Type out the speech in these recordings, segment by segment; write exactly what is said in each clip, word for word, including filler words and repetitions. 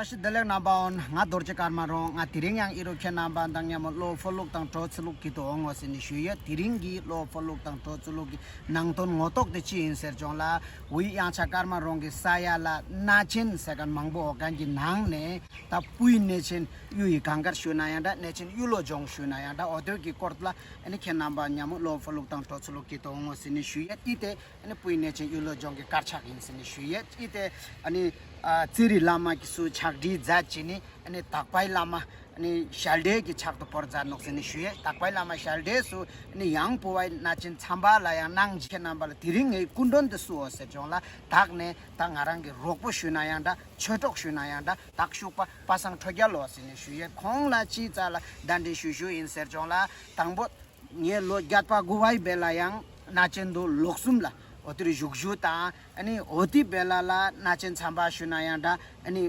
བཀྲ་ཤིས་བདེ་ལེགས་རྣམ་པ་འོན། ང་རྡོ་རྗེ་ཀརྨ་རོང་། ང་དེ་རིང་ཡང་ཨི་རོ་ཁྱེད་རྣམ་པ་དང་མཉམ་དུ་བློ་ཕུ་ལུག་དང་གྲོ་ཚུ་ལུག་གི་དུ་འོང་ངོ་ཟེར་ནས་ཞུ་ཡས། དེ་རིང་གི་བློ་ཕུ་ལུག་དང་གྲོ་ཚུ་ལུག་གི་ནང་དོན་ངོ་ཐོག་དེ་ཅི་ཡིན་ཟེར་བྱུང་ལ། ཝི་དབྱངས་འཆར་ཀརྨ་རོང་གི་ས་ཡ་ལ་གནའ་ཆེན་ཟེར་མཁན་མང་པོ་འོ་མཁན་གྱི་ནང་ནས་ད་སྤུའི་གནས་ཆེན་གཡུ་ཡི་གངས་དཀར་ཞུ་ན་ཡང་འདྲ། གནས་ཆེན་གཡུ་ལོ་ལྗོངས་ཞུ་ན་ཡང་འདྲ། འོ་དེ་གི་སྐོར་ལ་ཨ་ནི་ཁྱེད་རྣམ་པ་མཉམ་དུ་བློ་ཕུ་ལུག་དང་གྲོ་ཚུ་ལུག་གི་དུ་འོང་ངོ་ཟེར་ནས་ཞུ་ཡས། དེ་དེ། ཨ་ནི་སྤུའི་གནས་ཆེན་གཡུ་ལོ་ལྗོངས་ཀྱི་དཀར་ཆག་ཡིན་ཟེར་ནས་ཞུ་ཡས། ཨི་དེ་ཨ་ནི་ཨ་རྩེ་རིའི་བླ་མ་གིས་སུ་ཕྱག་བྲིས་མཛད་བྱས་ནི། ཨ་ནི་དག་པའི་བླ་མ་ཨ་ནི་ཞལ་འདྲེན་གྱི་ཕྱག་ཏུ་བོར་མཛད་ནོག་ཟེར་ནས་ཞུ་ཡས། དག་པའི་བླ་མ་ཞལ་འདྲེན་སུ་ཨ་ནི་ཡང་སྤུ་བའི་གནའ་ཆེན་ཚན་པ་ལ་ཡང་གནང་། ཁྱེད་རྣམ་པ་ལ་དེ་རིང་ངའི་སྐུ་མགྲོན་དུ་བསུ་འོ་ཟེར་བྱུང་ལ། བདག་ནས་ད་ང་རང་གི་རོགས་པོ་ཞུ་ན་ཡང་འདྲ། ཆོས་གྲོགས་ཞུ་ན་ཡང་འདྲ། བདག་ཤུག་པ་པ་སངས་ཁྲོ་རྒྱལ་ལོ་ཟེར་ནས་ཞུ་ཡས། ཁོང་ལ་ཅིའི་རྩ་ལ་གདན་འདྲེན་ཞུ་ཞུ་ཡིན་ཟེར་བྱུང་ལ། དང་པོ། ངས་ལོ་བརྒྱད་པ་དགུ་པའི་བར་ལ་ཡང་གནའ་ཆེན་དུ་ལོག་གསུམ་ལ་འོ་དེར་བཞུགས་བཞུགས་དང་། ཨ་ནི་འོ་དེའི་བར་ལ་ལ་གནའ་ཆེན་ཚན་པ་ཞུ་ན་ཡང་འདྲ། ཨ་ནི་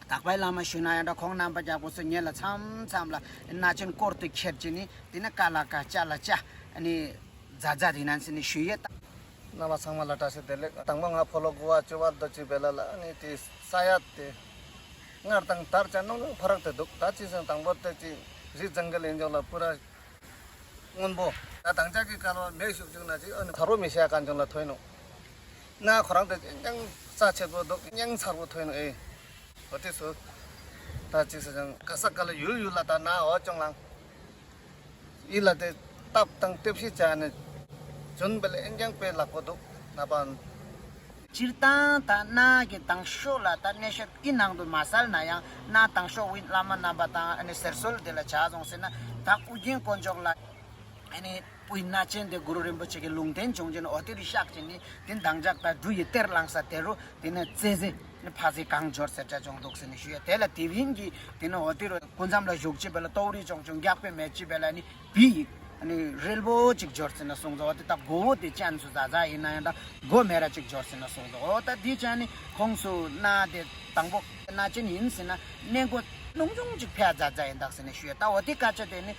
དག་པའི་བླ་མ་ཞུ་ན་ཡང་འདྲ། ཁོང་རྣམ་པ་རྒྱལ་པོ་ཚོས་ངེད་ལ་མཚམས་མཚམས་ལ་གནའ་ཆེན་སྐོར་དུ་ཁྱེར་གྱི་ནི། དེ་ནི་ཀ་ལ་ཀ་ཅ་ལ་ཅ། ཨ་ནི་མཛའ་མཛའ་དེ་ནང་ཚན་ནི་ཞུ་ཡས་ད། རྣམ་པ་ཚང་མ་ལ་བཀྲ་ཤིས་བདེ་ལེགས། དང་པོ་ང་ཕོ་ལོ་དགུ་པ་བཅུ་པ་དུ་ཅིག་བར་ལ་ལ་ཨ་ནི་དེ་ས་ཡ་དེ་སྔར་དང་དར་ཅན་ནོ་ཕ་རག་དེ་འདུག་ད་ཅི་སོང་དང་པོ་དེ་ཅི་རི་ཛང་གལ་ཡིན་ཀྱང་ལ་པུ་ར། སྔོན་པོ། ད་དང་ཅག་གི་སྐལ་བ་མེ་ཤུགས་བཅུག་ན་ཅིག་ཨ་ནི་ཐ་རོ་མི་ཤ་ཀན་ཅང་ལ་ཐོན་ནོ། ན་ཁོ་རང་དེ་ཀྱང་རྩ་ཆེ་པོ་འདུག་ཀྱང་མཚར་པོ་ཐོན་ནོ་ཨེ། འོ་དེ་སུ། ད་ཅིག་སུ་ཀྱང་ག་ས་ག་ལ་ཡུལ་ཡུལ་ལ་ད་ན་འོ་ཅང་ལང་། ཨི་ལ་དེ་སྟབས་དང་ལྟེབ་ཤི་བྱ་ནི། བྱོན་པ་ལ་ཨེ་ཀྱང་དཔེ་ལག་པོ་འདུག་ན་པ། སྤྱིར་བཏང་ད་ན་གི་དང་ཤོག་ལ་ད་གནས་ཤོག་ཨི་ནང་དུ་མ་སལ་ན་ཡང་ན་དང་ཤོག་ཝི་བླ་མ་རྣམ་པ་དང་ཨ་ནི་ཟེར་སྲོལ་དེ་ལ་བྱ་སོང་ཟེར་ན། ད་ཨུ་རྒྱན་དཀོན་མཆོག་ལ་ཨ་ནི་སྤུའི་གནས་ཆེན་དེ་གུ་རུ་རིན་པོ་ཆེ་གི་ལུང་བསྟན་བྱུང་རྗེས་ནས་འོ་དེ་རུ་གཤེགས་ཀྱི་ནི་དེ་འདང་ཅག་ད་འབྲུ་ཡི་གཏེར་བླངས་ས་དེ་རུ་དེ་ནས་རྩེ་ཟེ་ནི་ཕ་ཟེ་གང་འབྱོར་ཟེར་བྱ་བྱུང་འདུག་ཟེར་ནས་ཞུ་ཡ། དེ་ལ་དེ་བིན་གྱི་དེ་ནས་འོ་དེ་རུ་སྐུ་མཚམས་ལ་བཞུགས་ཅི་བེ་ལ་ཏོག་རི་ཅོང་ཅོང་རྒྱག་པའི་མེ་ཅི་བེ་ལ་ནི། བི་ཡིག་ཨ་ནི་རིལ་པོ་གཅིག་འབྱོར་ཟིན་ན་གསུངས་སོ། འོ་དེ་ད་མགོ་བོ་དེ་ཅན་སུ་ཟ་ཟ་ཡིན་ན་ཡང་ད་མགོ་མེ་ར་གཅིག་འབྱོར་ཟིན་ན་གསུངས་སོ། འོ་ད་དེ་ཅན་ནི་ཁོང་སུ་ན་དེ་དང་པོ་ན་ཅན་ཡིན་ཟིན་ན་གནས་མགོ་ལུང་ཆུང་གཅིག་ཕེ་ཟ་ཟ་ཡིན་ད་ཟིན་ན་ཞུ་ཡ། ད་འོ་དེ་སྐད་ཆ་དེ་ནི་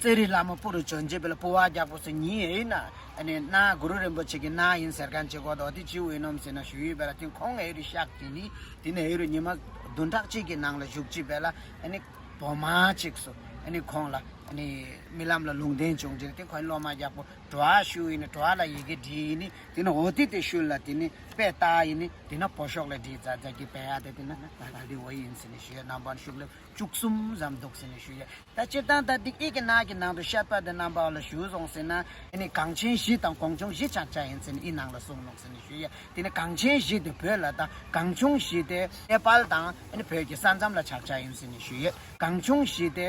རྩེ་རི་བླ་མ་སྤུ་རུ་བྱོན་རྗེས་བེ་ལ་སྤུ་བ་རྒྱག་པོ་སུ་ཉིན་ཡིན་ན་ཨ་ནི་ན་གུ་རུ་རིན་པོ་ཆེ་གི་ན་ཡིན་ཟེར་མཁན་ཅིག་གོ། ད་འོ་དེ་ཅི་འོས་ནོམ་ཟིན་ན་ཞུ་ཡི་བེ་ལ་དེ་ཁོང་ཨེ་རུ་གཤེགས་ཀྱི་ནི་དེ་ནི་ཨེ་རུ་ཉི་མ་བདུན་ཕྲག་གཅིག་གི་ནང་ལ་བཞུགས་ཅི་བེ་ལ་ཨ་ནི། བོ་མ་གཅིག་སུ་ཨ་ནི་ཁོང་ལ་ཨ་ནི་རྨི་ལམ་ལ་ལུང་བསྟན་བྱུང་རྗེས་དེ་ཁོང་སློབ་མ་རྒྱག་པོ་བྲོ་བ་ཞུ་ཡིན་ནི་བྲོ་བ་ལ་ཡི་གེ་བྲིས་ཡིན་ནི་དེ་ནི་འོ་དེ་དེ་ཤུལ་ལ་དེ་ནི་དཔེ་ལྟ་ཡིན་ནི་དེ་ན་བོ་ཤོག་ལ་བྲིས་ཛ་ཛ་གི་དཔེ་ཡ་དེ་དེ་ན་ད་ད་དེ་འོ་ཡིན་ཟེར་ནི་ཞུ་ཡ། རྣམ་པ་ཤུགས་ལེབ་བཅུ་གསུམ་ཙམ་འདུག་ཟེར་ནི་ཞུ་ཡ། ད་སྤྱིར་བཏང་ད་འདི་ཨི་གི་ནང་གི་ནང་དུ་བཤད་པ་དེ་རྣམ་པ་ལ་ཞུ་སོང་ཟེར་ན་ཨ་ནི་གངས་ཆེན་བཞི་དང་གངས་ལྗོངས་བཞི་ཆགས་ཆགས་ཡིན་ཟེར་ནི་ཨི་ནང་ལ་གསུངས་ནོག་ཟེར་ནི་ཞུ་ཡ། དེ་ནི་གངས་ཆེན་བཞི་དེ་བོད་ལ་དང་གངས་ལྗོངས་བཞི་དེ་ནེ་པཱལ་དང་ཨ་ནི་བོད་ཀྱི་ས་མཚམས་ལ་ཆགས་ཆགས་ཡིན་ཟེར་ནས་ཞུ་ཡས། གངས་ལྗོངས་བཞི་དེ་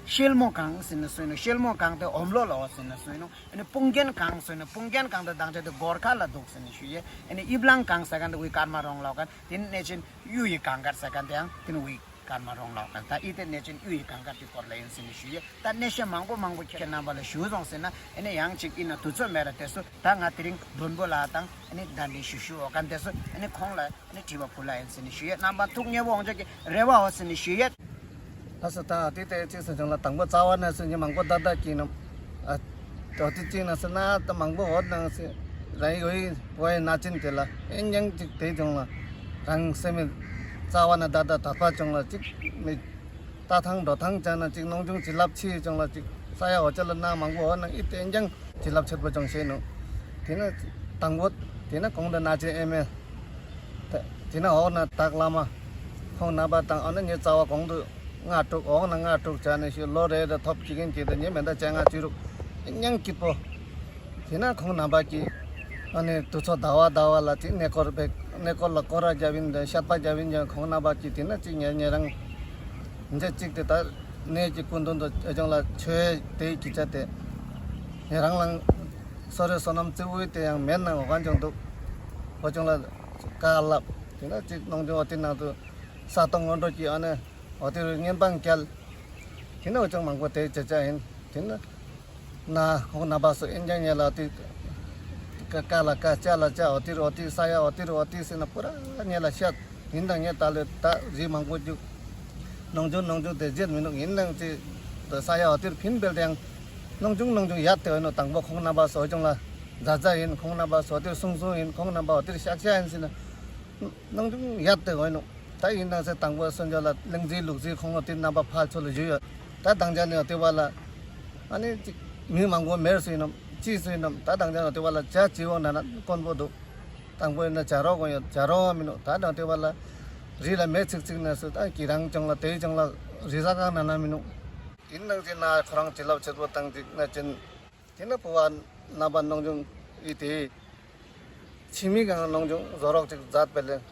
ཤེལ་མོ་གངས་ཟེར་ནས་གསུངས་ནོ། ཤེལ་མོ་གངས་དེ་ཨོམ་ལོ་ལ་འོ་ཟེར་ནས་གསུངས་ནོ། ཨ་ནི་སྤུངས་རྒྱན་གངས་ཟེར་ནས་སྤུངས་རྒྱན་གངས་དེ་དང་ཆ་དེ་གོར་ཁ་ལ་འདུག་ཟེར་ནས་ཞུ་ཡས། ཨ་ནི་ཨི་བླང་གངས་ཟེར་མཁན་དེ་ཝི་ཀརྨ་རོང་ལ་འོ་མཁན་དེ་ནི་གནས་ཆེན་གཡུ་ཡི་གངས་དཀར་ཟེར་མཁན་དེ་ཡང་དེ་ནི་ཝི་ཀརྨ་རོང་ལ་འོ་མཁན་ད་ཨི་དེ་གནས་ཆེན་གཡུ་ཡི་གངས་དཀར་གྱི་སྐོར་ལ་ཡིན་ཟེར་ནས་ཞུ་ཡས། ད་གནས་བཤད་མང་པོ་མང་པོ་ཁྱེད་རྣམ་པ་ལ་ཞུ་སོང་ཟེར་ན་ཨ་ནི་ཡང་ཅིག་ཨི་ན་དུས་ཚོད་མེད་ར། དེ་སུ་ད་ང་དེ་རིང་མགྲོན་པོ་ལགས་དང་ཨ་ནི་གདན་འདྲེན་ཞུ་ཞུ་འོ་མཁན་དེ་སུ་ཨ་ནི་ཁོང་ལ་ཨ་ནི་དྲི་བ་ཕུལ་ལ་ཡིན་ཟེར་ནས་ཞུ་ཡས། རྣམ་པ་ཐུགས་མཉེས་པོ་འོང་ཆོག་གི་རེ་བ་འོ་ཟེར་ནས་ཞུ་ཡས། ལགས་སོ། ད་དེ་ལྟའི་ཅིག་སེ་བྱུང་ལ་དང་པོ་རྩ་བ་ནས་སུ་ཉི་མང་པོ་ད་ལྟ་གྱིས་ནམ་ཨ་ཏོ་ཏི་ཅིག་ན་སུ་ན་ད་མང་པོ་འོ་ནང་སེ་ར་ཡོ་ཡི་བོ་ཡི་ན་ཅིན་དེ་ལ་ཨེན་ཡང་ཅིག་དེ་བྱུང་ལ་རང་སེ་མི་རྩ་བ་ན་ད་ད་ད་པ་བྱུང་ལ་ཅིག་མི། རྟ་ཐང་འགྲོ་ཐང་བྱས་ན་གཅིག་གནོང་ཆུང་བྱིན་རླབས་ཆེ་བྱུང་ལ་གཅིག་ས་ཡ་འོ་ཅག་ལ་གནང་མང་པོ་འོ་ན་ཨི་ཏེ་ཀྱང་བྱིན་རླབས་ཆེན་པོ་ཅང་ཤེས་ནུག་དེ་ནས་དང་པོ་དེ་ནས་གོང་དུ་ན་ཅན་ཨེ་མེ། དེ་ནས་འོག་ན་དག་བླ་མ། ཁོང་རྣམ་པ་དང་འོ་ན་ཉེ་རྩ་བ་གོང་དུ་ལྔ་དྲུག་འོག་ན་ལྔ་དྲུག་བྱས་ནས་ཤི་ལོ་རེ་རེ་ཐོབ་ཅི་གིན་གྱི་དེ་ཉེ་མེ་ད་བཅོ་ལྔ་བཅུ་དྲུག་སྙིང་སྐྱིད་པོ། དེ་ན་ཁོང་རྣམ་པ་གིས་ཨ་ནི་དུས་ཚོད་ཟླ་བ་ཟླ་བ་ལ་དེ་གནས་སྐོར་བེག་གནས་སྐོར་ལ་སྐོར་ར་རྒྱབ་ཡིན་དང་བཤད་པ་རྒྱབ་ཡིན་ཀྱང་ཁོང་རྣམ་པ་གིས་དེ་ན་ཅི་ཉེ་ཉེ་རང་འཇེ་གཅིག་དེ་ལྟར་གནས་ཀྱི་སྐུ་མདུན་དུ་ཨེ་ཅང་ལ་ཆོས་དེ་གི་ཆ་དེ་ཉེ་རང་ལང་སོ་རེ་སོ་ནམ་ཙི་བུའི་དེ་ཡང་མེད་ནང་འོ་ག་ཅང་འདུག་འོ་ཅང་ལ་བཀའ་སླབ་དེ་ན་ཅིག་གནོང་ཆུང་འོ་དེ་ནང་དུ་ས་སྟོང་སྔོན་འགྲོ་གི་ཨ་ནི་འོ་དེ་རུ་བསྙེན་དཔང་བསྐྱལ། དེ་ནས་འོ་ཅང་མང་པོ་དེ་བྱེད་བྱ་ཡིན། དེ་ནས་ ན་ཁོང་རྣམ་པ་ཚོ་ཨིན་ཀྱང་ཉེ་ལ་དེ་ཀ་ཀ་ལ་ཀ་ཅ་ལ་ཅ་འོ་དེར་འོ་དེ་ས་ཡ་འོ་དེར་འོ་དེ་ཟེར་ན་པུ་ར་ཉེ་ལ་ཤད་ཡིན་དང་ངས་ད་ལོས་ད་རི་མང་པོ་རྒྱུག་ནང་ཆུང་ནང་ཆུང་དེ་རྗེད་མི་འདུག་ཡིན་དང་ཅི་ད་ས་ཡ་འོ་དེར་ཕིན་པེལ་དེ་ཡང་ནང་ཆུང་ནང་ཆུང་ཡད་དེ་འོ་ནོ་དང་པོ་ཁོང་རྣམ་པ་ཚོ་ཅུང་ལ་མཛའ་མཛའ་ཡིན། ཁོང་རྣམ་པ་ཚོ་དེར་སྲུང་སྲུང་ཡིན། ཁོང་རྣམ་པ་འོ་དེར་ཤག་ཤག་ཡིན་ཟེར་ན། ནང་ཆུང་ཡད་དེ་འོ་ནོ། ད་ཡིན་ནང་ཚེ་དང་པོ་སོན་ཇོ་ལ་གླིང་རྩེ་ལུག་རྩེ་ཁོང་ལོ་དེ་རྣམ་པ་ཕར་ཚུར་ལ་བཞུད་ཡོད། ད་དང་ཅག་ནས་ལྟེ་བ་ལ་ཨ་ནི་ཅིག་མི་མང་པོ་མེར་སུ་ཡིན་ནམ་ཅི་སུ་ཡིན་ནམ། ད་དང་ཅག་ནས་ལྟེ་བ་ལ་བྱ་བྱི་བོ་ན་ན་དཀོན་པོ་འདུག་དང་པོ་ཡིན་ན་བྱ་རོག་གོ་ཡོད། བྱ་རོག་མི་ནུག་ད་ནས་ལྟེ་བ་ལ་རི་ལ་མེ་ཚིག་ཚིག་ནས་སུ་ད་གི་རང་ཅང་ལ་དེའི་ཅང་ལ་རི་ཟ་གང་ན་ན་མི་ནུག་ཡིན་ནང་ཅི་ན་ཁོ་རང་བྱིན་རླབས་ཆེན་པོ་བཏང་ཅིག་ན་ཅན། དེ་ན་བུ་བ་རྣམ་པ་ནང་ཆུང་ཡིན་ཏེ། ཕྱི་མི་གང་ནང་ཆུང་བཟོ་རོགས་ཅིག་མཛད་པས་ལས་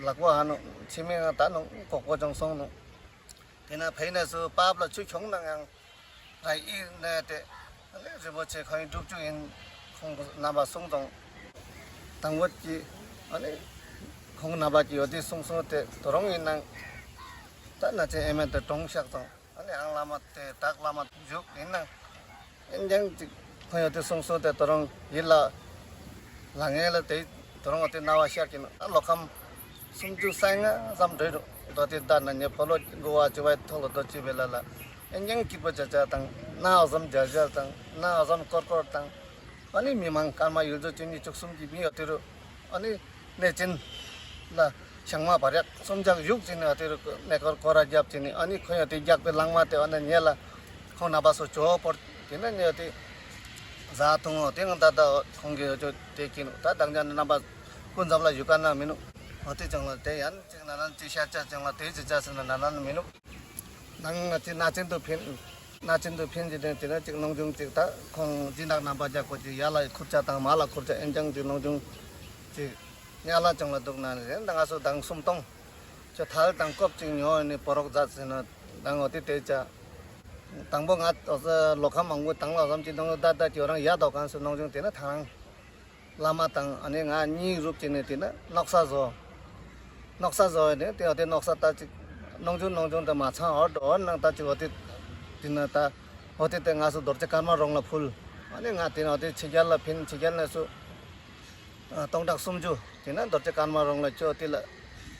ལག་པ་ཧ་ནོ། ཕྱི་མི་གང་ད་ནང་ཀོག་པོ་ཅང་སོང་ནོ། དེ་ན་ཕའི་ནས་སུ་པབ་ལ་ཆུ་ཁྱོང་ནང་ཡང་ར་ཡིག་ནས་ཏེ་ཨ་ནི་རི་བོ་ཆེ་ཁོང་སྒྲུབ་བཅུག་ཡིན། ཁོང་རྣམ་པ་གསུང་དང་དང་བོད་ཀྱི་ཨ་ནི་ཁོང་རྣམ་པ་ཀྱི་ཡོད་དེ་གསུང་སོང་སྟེ་དོ་རང་ཡིན་ནང་ད་ན་ཚེ་ཨེ་མེད་དེ་གྲོང་གཤགས་དང་། ཨ་ནི་ཨང་བླ་མ་དེ་བདག་བླ་མ་བཞུགས་ཡིན་ན། ཨིན་ཀྱང་ཅིག་ཁོ་ཡང་དེ་གསུང་སོང་སྟེ་དོ་རང་ཡིད་ལ་ལ་ངན་ལ་དེ་དོ་རང་དེ་རྣ་བ་ཤར་གྱིན་ཨ་ལོ་ཁམས་སུམ་ཅུ་སོ་ལྔ་ཙམ་འགྲོ་རུ་མདོ་དེ་བདག་ན་ཉེ་ཕོ་ལོ་མགོ་བ་བཅུ་བའི་ཐོག་ལ་རྡོ་བཅུ་བའི་ལ་ལ་ཨིན་ཀྱང་སྐྱིད་པོ་བྱ་བྱ་དང་ན་འོ་ཙམ་འཇར་འཇར་དང་ན་འོ་ཙམ་ཀོར་ཀོར་དང་། ཨ་ནི་མི་མང་སྐར་མ་ཡུལ་ཚོ་བཅུ་གཉིས་བཅུ་གསུམ་གྱི་མི་ཡོད་དེ་རུ། ཨ་ནི་གནས་ཆེན་ལ་ཞག་མ་བར་ཡག་གསུམ་ཆག་བཞུགས་ཟིན་ནས་དེ་རུ་གནས་སྐོར་སྐོར་ར་བརྒྱབ་ཟིན་ནས། ཨ་ནི་ཁོ་ཡང་དེ་རྒྱག་པའི་ལང་མ་དེ་ཨ་ནི་ཉེ་ལ་ཁོང་རྣམ་པ་ཚོ་ཇོ་བོ་བོར་དེ་ན་ཉེ་དེ་བཟའ་འཐུང་འོ་དེ་ང་ད་ད་ཁོང་གི་ཡོད་ཅོ་དེ་ཀྱིན་ད་དང་ཅག་ནི་རྣམ་པ་ཀུན་ཚབ་ལ་ཡུལ་ཀ་ན་མི་ནུག་འོ་དེ་ཅང་ལ་དེ་ཡང་ཅིག་ན་ན་ཅིག་ཤ་ཆ་ཅང་ལ་དེ་ཅི་ཆ་ཟིན་ན་ན་ན་མི་ནུག་ནང་ང་ཅི་ན་ཅན་དུ་ཕིན། ན་ཅན་དུ་ཕིན་ཅི་དེ་དེ་ན་ཅིག་ནང་ཆུང་ཅིག་ད་ཁོང་སྦྱིན་བདག་རྣམ་པ་རྒྱག་གོ་ཅི་ཡ་ལ་ཁུར་ཆ་དང་མ་ལ་ཁུར་ཆ་ཨེན་ཅང་ཅིག་ནང་ཆུང་ཅིག་ཉ་ལ་ཅང་ལ་འདུག་ན་ནི་རེད། ད་ང་ཚོ་དང་སུམ་སྟོང་ཅོ་ཐལ་དང་ཀོབ་ཅིག་ཉོ་ནི་པོ་རོག་མཛད་ཟིན་ན་དང་འོ་དེ་དེ་ཆ་དང་པོ་ང་ལོ་ཁ་མང་པོ་དང་ལ་བསམ་ཅི་དང་ད་ད་ཅོ་རང་ཡ་དོ་གང་སུ་ནང་ཆུང་དེ་ན་ཐང་། བླ་མ་དང་ཨ་ནི་ང་གཉིས་རུབ་ཅིག་ནས་དེ་ན་མནོག་ས་བཟོ། མནོག་ས་བཟོ་ནས་དེ་འོ་དེ་མནོག་ས་ལྟ་ཅིག་ནང་ཆུང་ནང་ཆུང་དེ་མ་ཚང་འོར་འོར་ནང་ལྟ་ཅིག་འོ་དེ་དེ་ན་ད་འོ་དེ་དེ་ང་ཚོ་རྡོ་རྗེ་ཀརྨ་རོང་ལ་ཕུལ། ཨ་ནི་ང་དེ་ན་འོ་དེ་ཕྱི་རྒྱལ་ལ་ཕིན་ཕྱི་རྒྱལ་ནས་སུ་སྟོང་ཕྲག་སུམ་ཅུ་དེ་ན་རྡོ་རྗེ་ཀརྨ་རོང་ལ་ཅོ་དེ་ལ་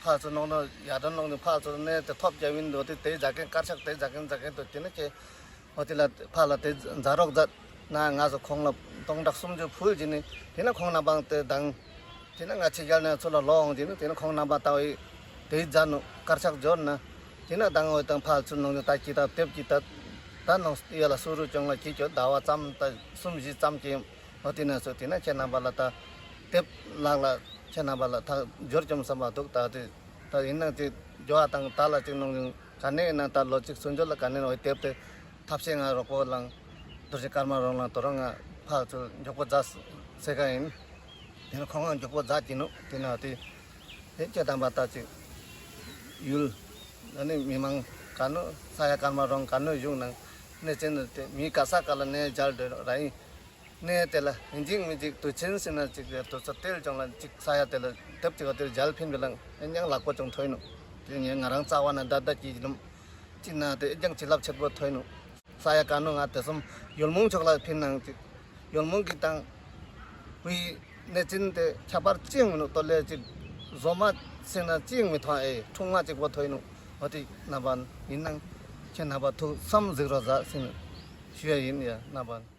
ཕར་ཚུར་ནོག་ནོག་ཡར་འགྲོ་ནོག་ནི་ཕར་ཚུར་ནས་དེ་ཐོབ་རྒྱ་བིན་འདུག་དེ་དེ་ཛ་ཀན་དཀར་ཆག་དེ་ཛ་ཀན་ཛ་ཀན་དུ་དེ་ན་ཁྱེད། འོ་དེ་ལ་ཕར་ལ་དེ་མཛའ་རོགས་མཛད་ན་ང་ཚོ་ཁོང་ལ་སྟོང་ཕྲག་སུམ་ཅུ་ཕུལ་གྱི་ནི་དེ་ན་ཁོང་རྣམ་པ་དེ་དང་། དེ་ན་ང་ཕྱི་རྒྱལ་ནས་ཚུར་ལ་ལོག་འོང་གྱི་ནི་དེ་ན་ཁོང་རྣམ་པ་ལྟ་བའི་དེ་མཛད་ནུ་དཀར་ཆག་འབྱོར་ན། དེ་ན་དང་འོ་དང་ཕར་ཚུར་ནང་ད་ཀྱི་ད་དེབ་ཀྱི་ད་ད་ནང་ཡ་ལ་སུ་རུ་ཅང་ལ་ཀྱི་ཀྱོ་ཟླ་བ་ཙམ་ད་གསུམ་བཞི་ཙམ་གྱི་འོ་དེ་ན་སུ་དེ་ན་ཁྱེད་རྣམ་པ་ལ་ད་དེབ་ལག་ལ་ཁྱེད་རྣམ་པ་ལ་ད་འབྱོར་ཅོམ་བསམ་པ་འདུག་ད་དེ་ད་ཡིན་ན་དེ་འབྱོར་བ་དང་ད་ལ་ཅིག་ནང་ག་ནས་ཡིན་ན་ད་ལོ་གཅིག་སུན་ཆོད་ལ་ག་ནས་ན་འོ་དེབ་དེ། ཐབས་ཤེས་ང་རོགས་པོ་ལང་། རྡོ་རྗེ་ཀརྨ་རོང་ལང་དོ་རང་ང་ཕར་ཚུར་མགྱོགས་པོ་མཛད་སེ་ག་ཡིན། དེ་ནས་ཁོང་ང་མགྱོགས་པོ་མཛད་ཀྱི་ནུག་དེ་ན་དེ་དེ་ཁྱེད་དམ་པ་ལྟ་ཅིག་ཡུལ་ཨ་ནི་མི་མང་ག་ནུ་ས་ཡ་ཀརྨ་རོང་ག་ནུ་བཞུགས་ནང་གནས་ཆེན་ནི་དེ་མི་ག་ས་ག་ལ་གནས་མཇལ་འདོད་ར་ཡིན། གནས་དེ་ལ་ཡིན་གཅིག་མིན་གཅིག་དུས་ཆེན་ཟིན་ན་ཅིག་དུས་ཚོད་དེར་ཀྱང་ལ་ཅིག་ས་ཡ་དེ་ལ་དེབ་ཅིག་ག་དེར་མཇལ་ཕིན་པའི་ལང་ཨེ་ཉང་ལག་པ་ཅུང་ཐོས་ནུག་དེ་ཉེ་ང་རང་རྩ་བ་ན་ད་ལྟ་གྱི་ལུམ་ཅིག་ན་དེ་ཨེ་ཀྱང་བྱིན་རླབས་ཆེན་པོ་ཐོས་ནུག་ས་ཡ་ག་ནུ་ང་དེ་གསུམ་ཡུལ་མོང་ཕྱོགས་ལ་ཕིན་ནང་ཅིག་ཡུལ་མོང་གི་དང་བུའི་གནས་ཆེན་དེ་ཁྱད་པར་ཅིག་མི་ནུག་དོ་ལས་ཅིག་བཟོ་མ་ཟིན་ན་ཅིག་མི་ཐོང་ཨེ་འཁྲུངས་མ་ཅིག་པོ་ཐོས་ནུག་འོ་དེ་རྣམ་པ་ཡིན་ནང་ཁྱེད་རྣམ་པ་ཐུགས་བསམ་གཟིགས་རོགས་མཛད་ཟིན་ཞུ་ཡ་ཡིན་ཡ་རྣམ་པ།